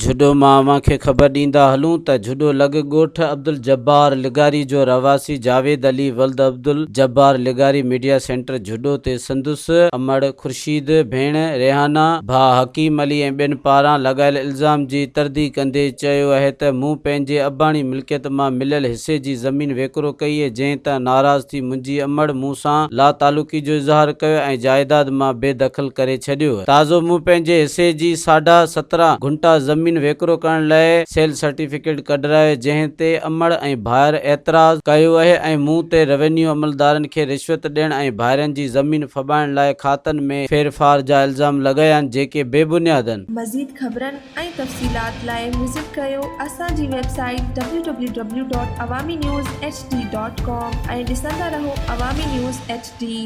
جهڏو مان اوهان کي خبر ڏيندا هلون ته جهڏو لڳ ڳوٺ عبدالجبار لغاري جو رهواسي جاويد علي ولد عبدالجبار لغاري ميڊيا سينٽر جهڏو تي سندس امڙ خورشيد، ڀيڻ ريحانه، ڀاء حڪيم علي ۽ ٻين پاران لڳايل الزام جي تردي ڪندي چيو اهي ته مون پنهنجي اباڻي ملڪيت مان مليل حصي جي زمين ويڪرو ڪئي جنهن تان ناراض ٿي منهنجي امڙ مون سان لاتعلقي جو اظهار ڪيو ۽ جائيداد مان بي دخل ڪري ڇڏيو. تازو مون پنهنجي حصي جي ساڍا 17 گهنٽا زمين ويڪرو ڪرڻ لاء سيل سرٽيفڪيٽ ڪڍرايو جنهن تي امڙ ۽ ڀائر اعتراض ڪيو اهي ۽ مون تي روينيو عملدارن کي رشوت ڏيڻ ۽ ڀائرن جي زمين ڦٻائڻ لاء کاتن ۾ ڦيرڦار جا الزام لڳايا آهن جيڪي بي بنياد آهن. مزيد خبرن ۽ تفصيلات لاء وزٽ ڪريو اسان جي website W W W dot Awami news H D dot com ۽ ڏسندا رهو عوامي نيوز ايڇ ڊي.